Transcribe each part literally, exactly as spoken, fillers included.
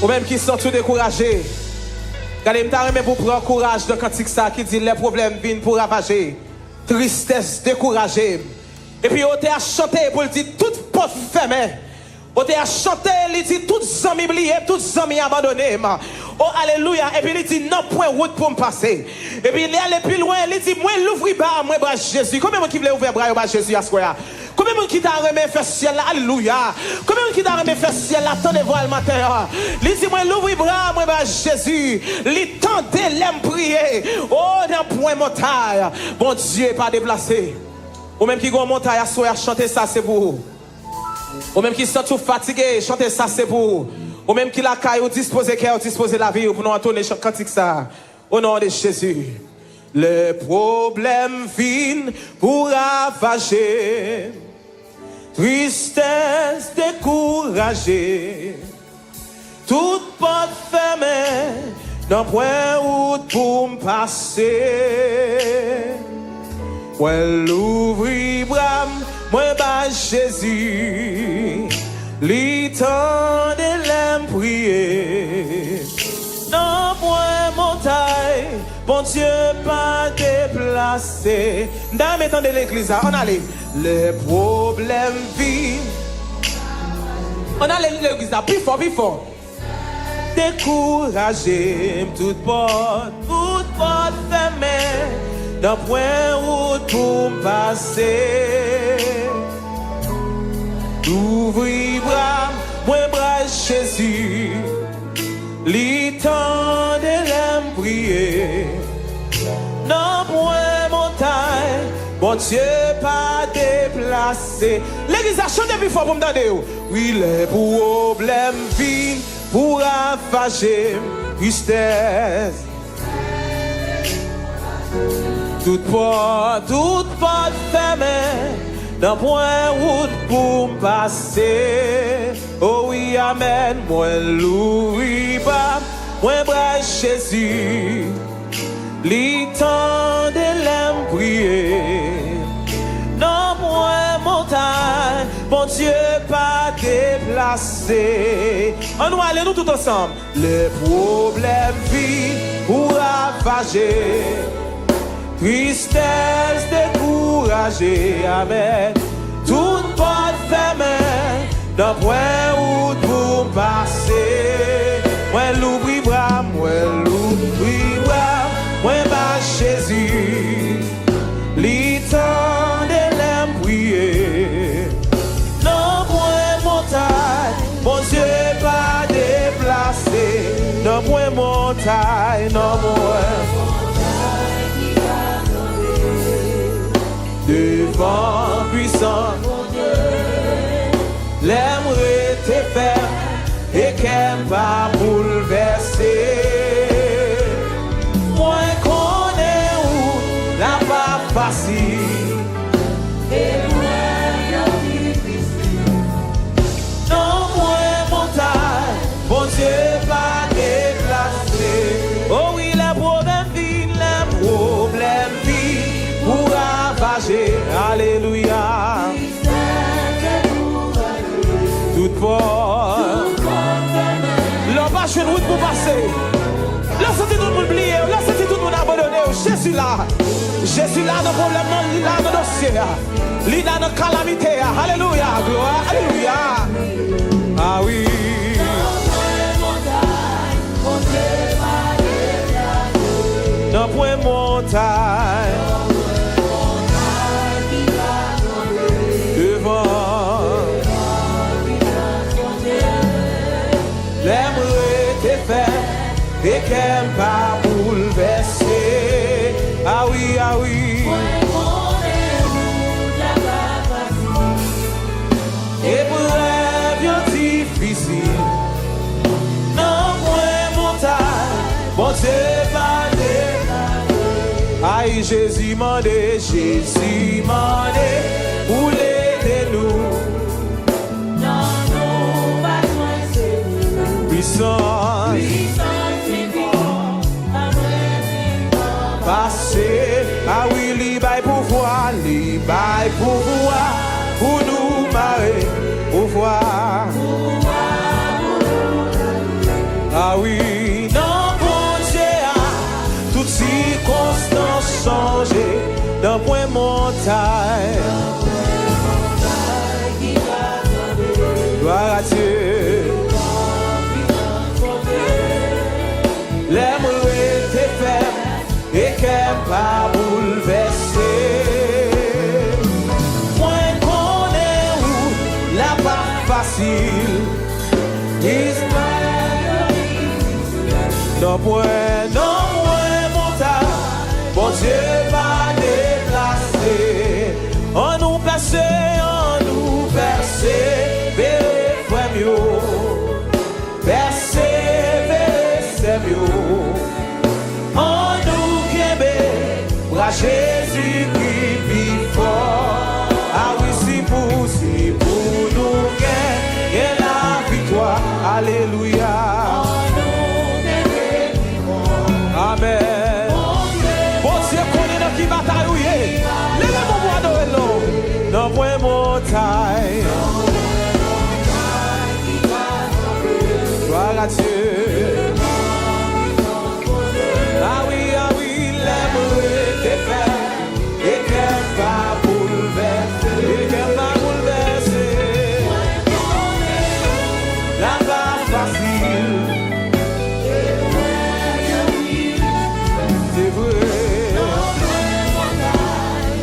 Ou menm ki santi w dekouraje, gade, m ta renmen pou w pran kouraj nan kantik sa a ki di, lè pwoblèm vin pou ravaje, tristès dekouraje m. Epi otè a chante pou l di, tout pòt fèmen. Otè a chante, li di, tout zanmi bliye, tout zanmi abandone m. O, alelouya. Epi li di, nanpwen wout pou m pase. Epi li ale pi lwen, li di, mwen louvri ba mwen bra Jezi. Konbyen moun ki vle ouvè bra yo ba Jezi aswè a? Konbyen moun ki ta renmen fè syèl la? Alelouya. Konbyen moun ki ta renmen fè syèl la tande vwa l maten an? Li di, mwen louvri bra mwen ba Jezi. Li tande lè m priye. O, nanpwen montay Bondye pa deplase. Ou menm ki gen yon montay aswè a, chante sa se pou ou. Ou menm ki santi w fatige, chante sa se pou ou. Ou menm ki lakay ou, dispoze kè w, dispoze lavi w pou nou antone chan- kantik sa. Au nom de Jésus. Lè pwoblèm vin pou ravaje, tristès dekouraje, tout pòt fèmen, nanpwen wout pou m pase. Mwen louvri bra m, mwen bay Jezi, li tande lè m priye. Nanpwen montay Bondye pa deplase. M ta renmen tande legliz la. Ann ale. Lè pwoblèm vin. Ann ale legliz la. Pi fò, pi fò. Dekouraje m, tout pòt, tout pòt fèmen. Nanpwen wout pou m pase. Louvri bra m, mwen bay Jezi. Li tande lè m priye. Nanpwen montay Bondye pa deplase. Legliz la, chante pi fò pou m tande w. Wi, lè pwoblèm vin pou ravaje m, tristès. Tout pòt, tout pòt fèmen, nanpwen wout pou m pase. O wi, amèn, mwen louvri bra m, mwen bay Jezi. Li tande lè m priye. Nanpwen montay Bondye pa deplase. Ann nou ale nou tout ansanm. Lè pwoblèm vin pou ravaje, tristès dekouraje, amèn. Tout pòt fèmen, nanpwen wout pou m pase. Mwen louvri bra m, mwen louvri bra m, mwen ba Jezi. Li tande lè m priye. Nanpwen montay Bondye pa deplase. Nanpwen montay, nanpwen. Devan pwisans Bondye, lè m rete fèm e kè m pa boulvèse. Mwen konnen wout la pa fasil. Eprèv yo difisil. Nanpwen montay Bondye pa deplase. O wi, lè pwoblèm vin, lè pwoblèm vin pou ravaje. Alelouya. Tout pòt. Lè w pa jwenn wout pou pase. Lè w santi tout moun bliye w. Lè w santi tout moun abandone w. Jezi la. Jezi la nan pwoblèm nan, li la nan dosye a. Li la nan kalamite a. Alelouya. Glwa. Alelouya. A wi. Nanpwen montay devan. Lè m rete fèm e kè m pa boulvèse. A wi, a wi. Eprèv yo difisil. Nanpwen montay Bondye pa deplase. Ay, Jezi mande, Jezi mande pou l ede nou. Non nou pa jwenn sekou. Pwisans. Pwisans li pi fò. Pase, a wi, li bay pouvwa, li bay pouvwa pou nou mare, pouvwa. Pouvwa pou nou mare. Wi, nan Bondye a, tout sikonstans chanje. Nan pwen montay. Glwa a Dye. Lè m rete fèm e kè m pa boulvèse. Mwen konnen wout la pa fasil. Nan pwen, nan pwen montay, Bondye pa deplase. Annou pèse, annou pèsevere, frè m yo. Pèsevere, sè m yo. Annou kenbe bra Jezikri pi fò. A wi, si pou, si pou nou gen, gen laviktwa. Alelouya. Amèn. Bondye konnen nan ki batay ou ye. Leve men w pou adore l non. Nan pwen montay. Glwa a Dye. A wi, a wi, lè m rete fèm e kè m pa boulvèse, e kè m pa boulvèse. La pa fasil. Se vre.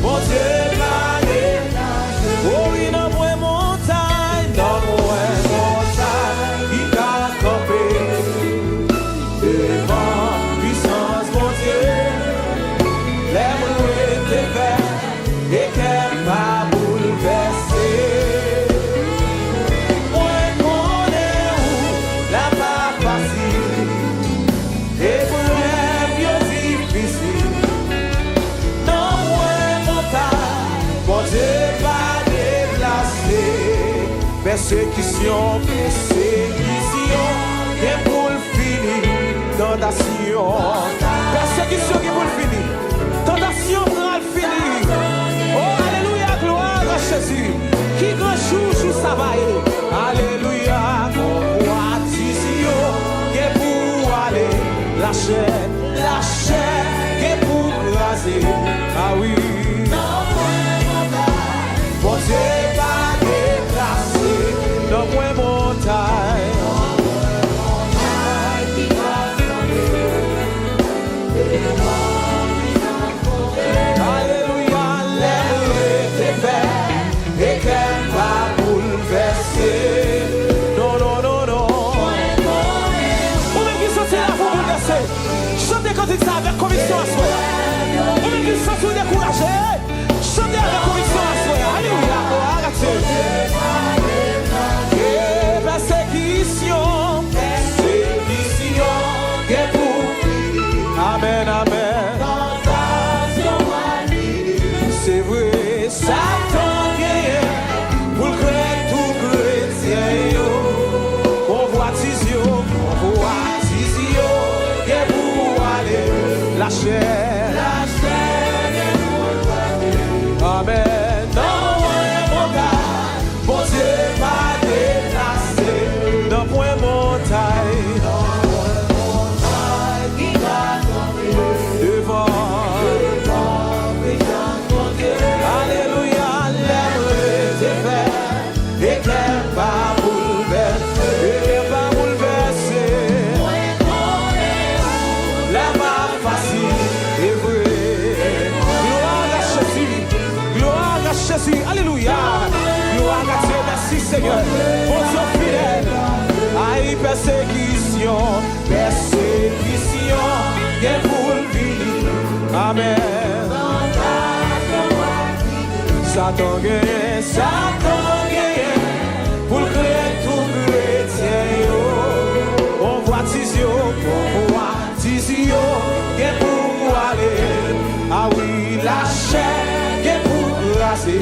Bondye pa deplase. O wi, nan pwen montay, nan pwen montay ki ka kanpe devan pisans Bondye. Lè m rete fèm e kè m pa boulvèse. Mwen konnen wout la pa fasil. Eprèv yo difisil. Nan pwen montay, Bondye pa deplase. Pèsekisyon, pèsekisyon gen pou l fini. Tantasyon, pèsekisyon gen pou l fini. Tantasyon pral fini. O, alelouya, glwa a Jezi. Ki gran jou, jou sa va ye. Alelouya, konvwatiz yo gen pou ale. Lachè, lachè gen pou kraze. A wi. Bondye pa deplase. Nan pwen montay. Alelouya, lè m rete fèm e kè m pa boulvèse. Non, non, non, non. Ou menm ki santi lavi w boulvèse, chante kantik sa avèk konviksyon aswè a. Ou menm ki santi w dekouraje, chante avèk konviksyon aswè a. Alelouya, glwa a Dye. Ke pèsekisyon, pèsekisyon gen pou fini. Amèn, amèn. Se vre, Satan genyen pou l kreye tout kretyen yo. Konvwatiz yo, konvwatiz yo gen pou ale. Lachè, lachè gen pou ale. Amèn. Nan pwen montay, Bondye pa deplase. Nan pwen montay. Devan. Alelouya, lè m rete fèm e kè m pa boulvèse, e kè m pa boulvèse. La pa fasil, e vre. Glwa a Jezi, glwa a Jezi, alelouya. Glwa a Dye, mèsi Senyè. Bondye fidèl. Ay, pèsekisyon, pèsekisyon gen pou l vini. Amèn. Satan genyen, Satan genyen pou l kreye tout kretyen yo. Konvwatiz yo, konvwatiz yo gen pou ale. A wi, lachè gen pou kraze.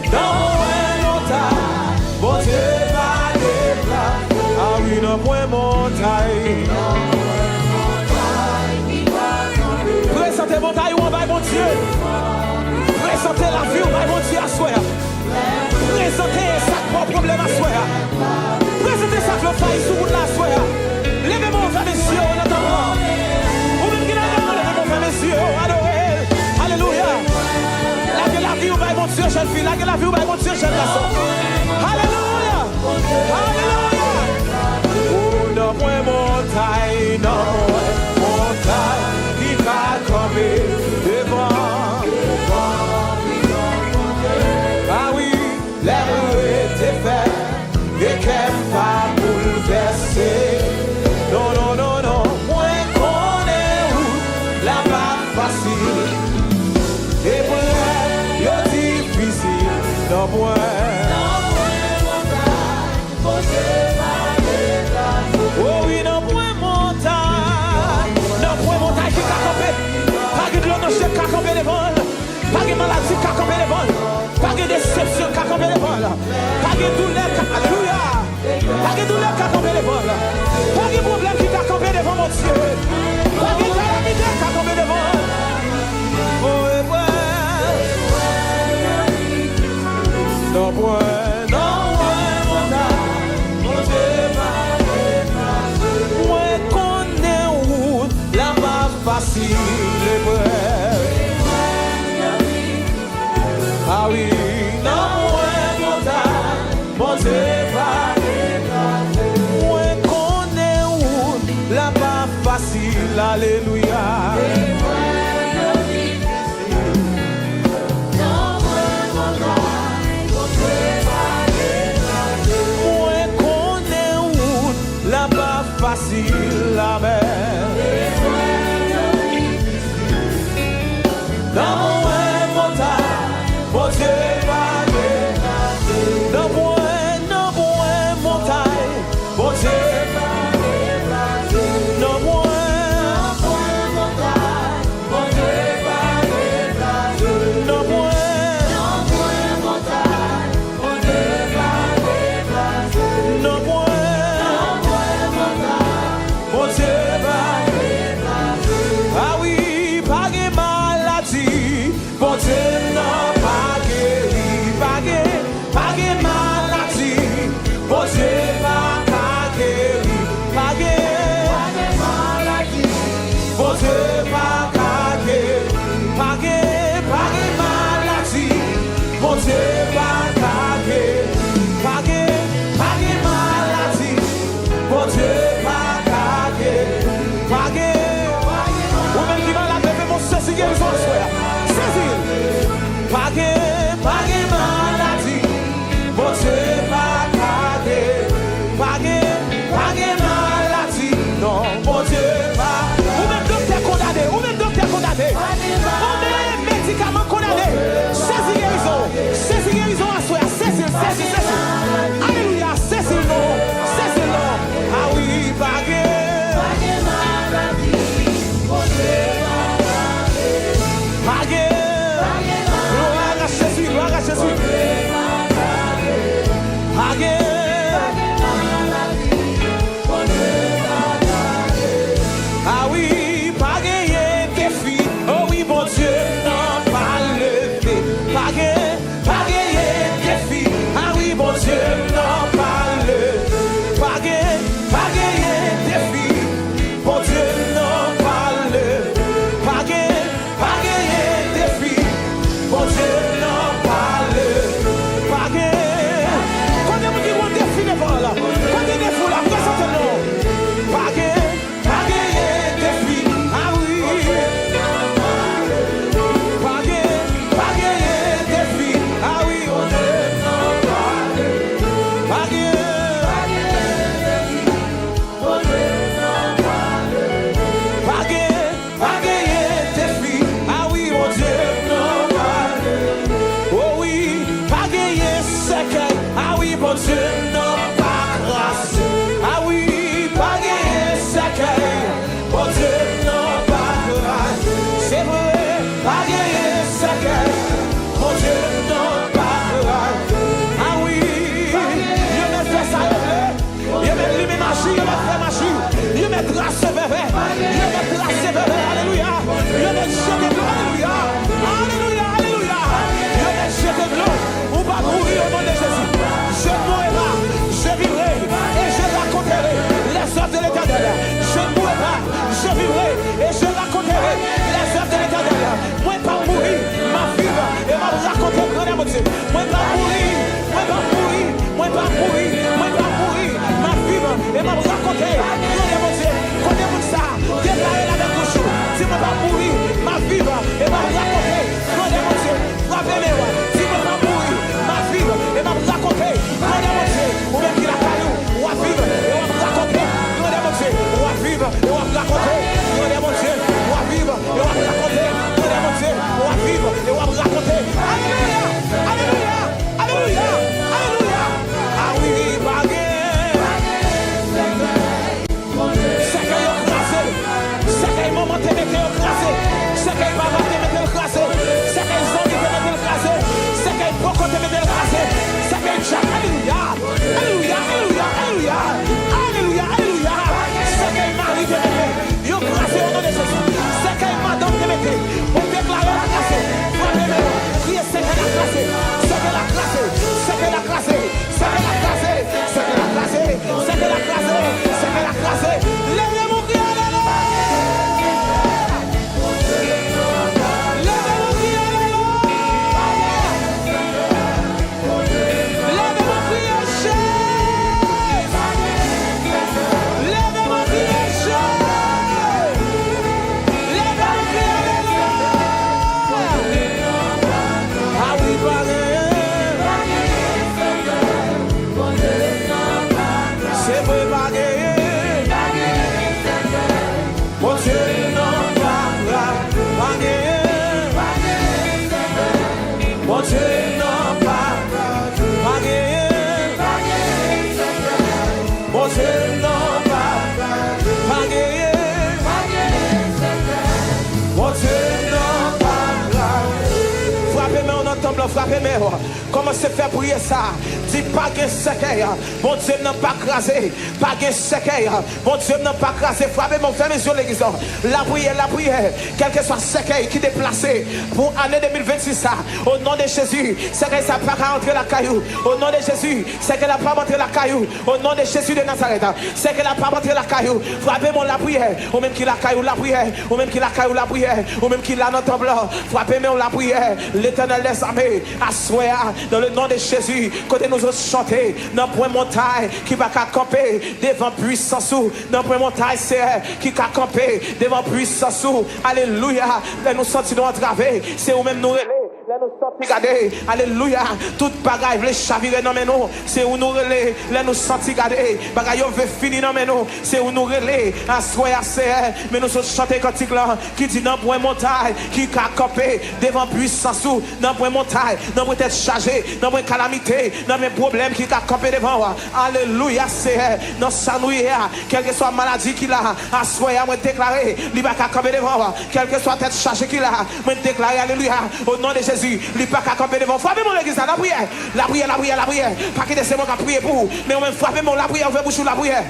Nan pwen montay, Bondye pa deplase. A wi, nan pwen montay. Prezante montay ou an bay Bondye. Prezante lavi w bay Bondye aswè a. Prezante sa k ba w pwoblèm aswè a. Prezante sa k lòt fayi sou wout la aswè a. Lavi w bay Bondye, jèn gason. Alelouya! Alelouya! O, nan pwen montay, nan pwen montay ki ka kanpe devan. A wi, lè m rete fèm e kè m pa boulvèse. Non, non, non, non, mwen konnen wout la pa fasil. Eprèv yo difisil, nan pwen. O wi, nan pwen montay. Nan pwen montay ki ka kanpe. Pa gen dlo nan je k ka kanpe devan l. Pa gen maladi k ka kanpe devan l. Pa gen desepsyon k ka kanpe devan l. Pa gen doulè k ka, alelouya. Pa gen doulè k ka kanpe devan l. Pa gen pwoblèm ki ka kanpe devan Bondye. Pa gen kalamite k ka kanpe devan l. O, eprèv. Nan pwen, nan pwen montay Bondye pa deplase. Mwen konnen wout la pa fasil, eprèv. A wi, nan pwen montay Bondye pa deplase. Mwen konnen wout la pa fasil, alelouya. Mwen konnen wout la pa fasil, amèn. Nan pwen montay Bondye pa deplase. Nan pwen, nan pwen montay Bondye pa deplase. Nan pwen, nan pwen montay Bondye pa deplase. Nan pwen, nan pwen montay Bondye pa deplase. Nan pwen, nan pwen montay Bondye Bondye m nan pa kraze. Pa genyen. Pa genyen sekrè. Bondye m nan pa kraze. Frape men w nan tanp lan, frape men w. Kòmanse fè priyè sa. Di, pa gen sèkèy. Bondye m nan pa kraze. Pa gen sèkèy. Bondye m nan pa kraze. Frape men w, fèmen zye w legliz lan. Lapriyè, lapriyè. Kèlkeswa sèkèy ki deplase pou ane de mil vennsis sa, o non de Jezi, sèkèy sa pa ka antre lakay ou. O non de Jezi, sèkèy la p ap antre lakay ou. O non de Jezi de Nazarèt, sèkèy la p ap antre lakay ou. Frape men w, lapriyè. Ou menm ki lakay ou, lapriyè. Ou menm ki lakay ou, lapriyè. Ou menm ki la nan tanp lan, frape men w, lapriyè. Letènèl dèzame, aswè a, dans le nom de Jésus, kote nou sot chante, nan pwen montay ki pa ka kanpe devan pwisans ou. Nan pwen montay, Seyè, ki ka kanpe devan pwisans ou. Alelouya. Lè nou santi nou antrave, se ou menm nou rele. Lè nou santi, gade, alelouya, tout bagay vle chavire nan men nou, se ou nou rele. Lè nou santi, gade, bagay yo vle fini nan men nou, se ou nou rele. Aswè a, Seyè, men nou sot chante kantik lan ki di, nan pwen montay ki ka kanpe devan pwisans ou. Nan pwen montay, nan pwen tèt chaje, nan pwen kalamite, nan pwen pwoblèm ki ka kanpe devan w. Alelouya, Seyè, nan sa nou ye a, kèlkeswa maladi ki la, aswè a, mwen deklare, li pa ka kanpe devan w. Kèlkeswa tèt chaje ki la, mwen deklare, alelouya, o non de Jezi, li pa ka kanpe devan w. Frape men w, legliz la, lapriyè, lapriyè, lapriyè, lapriyè. Pa kite se mwen k ap priye pou ou, men ou menm frape men w, lapriyè, ouvè bouch ou, lapriyè.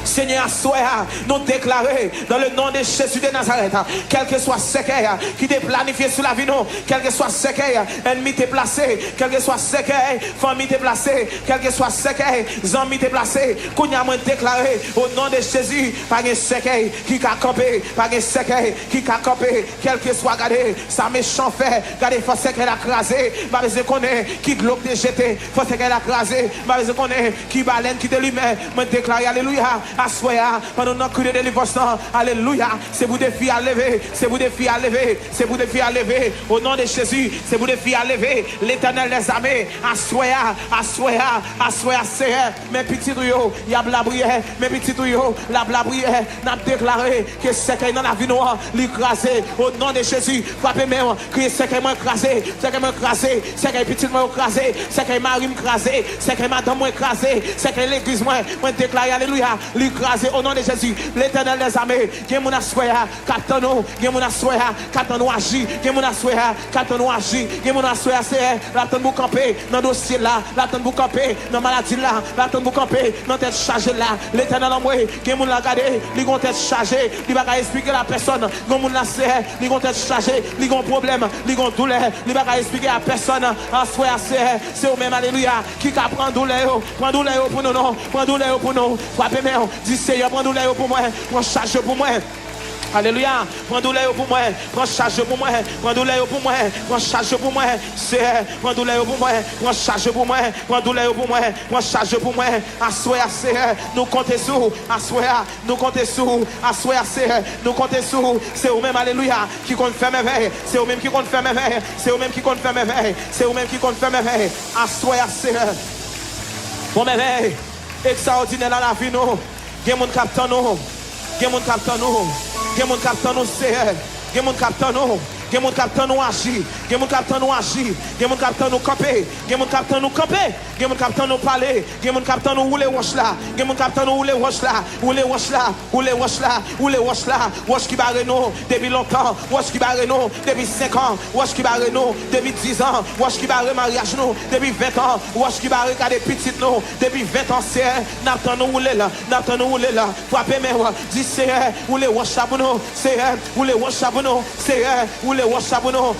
Senyè, aswè a, nou deklare, dans le nom de Jésus de Nazareth, kèlkeswa sèkèy ki te planifye sou lavi nou, kèlkeswa sèkèy ènmi te plase, kèlkeswa sèkèy fanmi te plase, kèlkeswa sèkèy zanmi te plase, kounye a mwen deklare, o non de Jezi, pa gen sèkèy ki ka kanpe, pa gen sèkèy ki ka kanpe, kèlkeswa, gade, sa mechan fè, gade, fò sèkèy la kraze, m pa bezwen konnen ki dlo k te jete, fò sèkèy la kraze, m pa bezwen konnen ki balèn ki te limen, mwen deklare, alelouya, aswè a, pandan nou nan kri de delivrans lan, alelouya, se pou defi a leve, se pou defi a leve, se pou defi a leve, o non de Jezi, se pou defi a leve, Letènèl dèzame, aswè a, aswè a, aswè a, Seyè, men pitit ou yo, y ap lapriyè, men pitit ou yo, l ap lapriyè, n ap deklare ke sèkèy nan lavi nou an, li kraze, o non de Jezi, frape men w, kriye, sèkèy mwen kraze, sèkèy mwen kraze, sèkèy pitit mwen yo kraze, sèkèy mari m kraze, sèkèy madanm mwen kraze, sèkèy legliz mwen, mwen deklare, alelouya, li kraze, o non de Jezi, Letènèl dèzame, gen moun aswè a, k ap tann ou, gen moun aswè a, k ap tann ou aji, gen moun aswè a, k ap tann ou aji, gen moun aswè a, Seyè, l ap tann pou kanpe nan dosye la, l ap tann pou kanpe nan maladi la, l ap tann pou kanpe nan tèt chaje la, Letènèl anmwe, gen moun la gade, li gon tèt chaje, li pa ka esplike l a pèsòn. Gon moun la, Seyè, li gon tèt chaje, li gon pwoblèm, li gon doulè, li pa ka esplike a pèsòn. Aswè a, Seyè, se ou menm, alelouya, ki ka pran doulè yo. Pran doulè yo pou nou non. Pran doulè yo pou nou. Frape men w. Di, Seyè, pran doulè yo pou mwen. Pran chaj yo pou mwen. Alelouya. Pran doulè yo pou mwen. Pran chaj yo pou mwen. Pran doulè yo pou mwen. Pran chaj yo pou mwen. Seyè, pran doulè yo pou mwen. Pran chaj yo pou mwen. Pran doulè yo pou mwen. Pran chaj yo pou mwen. Aswè a, Seyè, nou konte sou ou. Aswè a, nou konte sou ou. Aswè a, Seyè, nou konte sou ou. Se ou menm, alelouya, ki konn fè mèvèy. Se ou menm ki konn fè mèvèy. Se ou menm ki konn fè mèvèy. Se ou menm ki konn fè mèvèy. Aswè a, Seyè, fè yon mèvèy ekstraòdinè nan lavi nou. Gen moun k ap tann ou. Gen moun k ap tann ou. Gen moun k ap tann ou, Seyè. Gen moun k ap tann ou. Gen moun k ap tann ou aji. Gen moun k ap tann ou aji. Gen moun k ap tann ou kanpe. Gen moun k ap tann ou kanpe. Gen moun k ap tann ou pale. Gen moun k ap tann ou woule wòch la. Gen moun k ap tann ou woule wòch la. Woule wòch la. Woule wòch la. Woule wòch la. Wòch ki bare nou depi lontan. Wòch ki bare nou depi senk an. Wòch ki bare nou depi diz an. Wòch ki bare maryaj nou depi ven an. Wòch ki bare gade pitit nou depi ven an, Seyè. N ap tann ou woule l. N ap tann ou woule l. Frape men w. Di, Seyè, woule wòch la pou nou. Seyè, woule wòch la pou nou. Seyè, woule wòch la pou nou.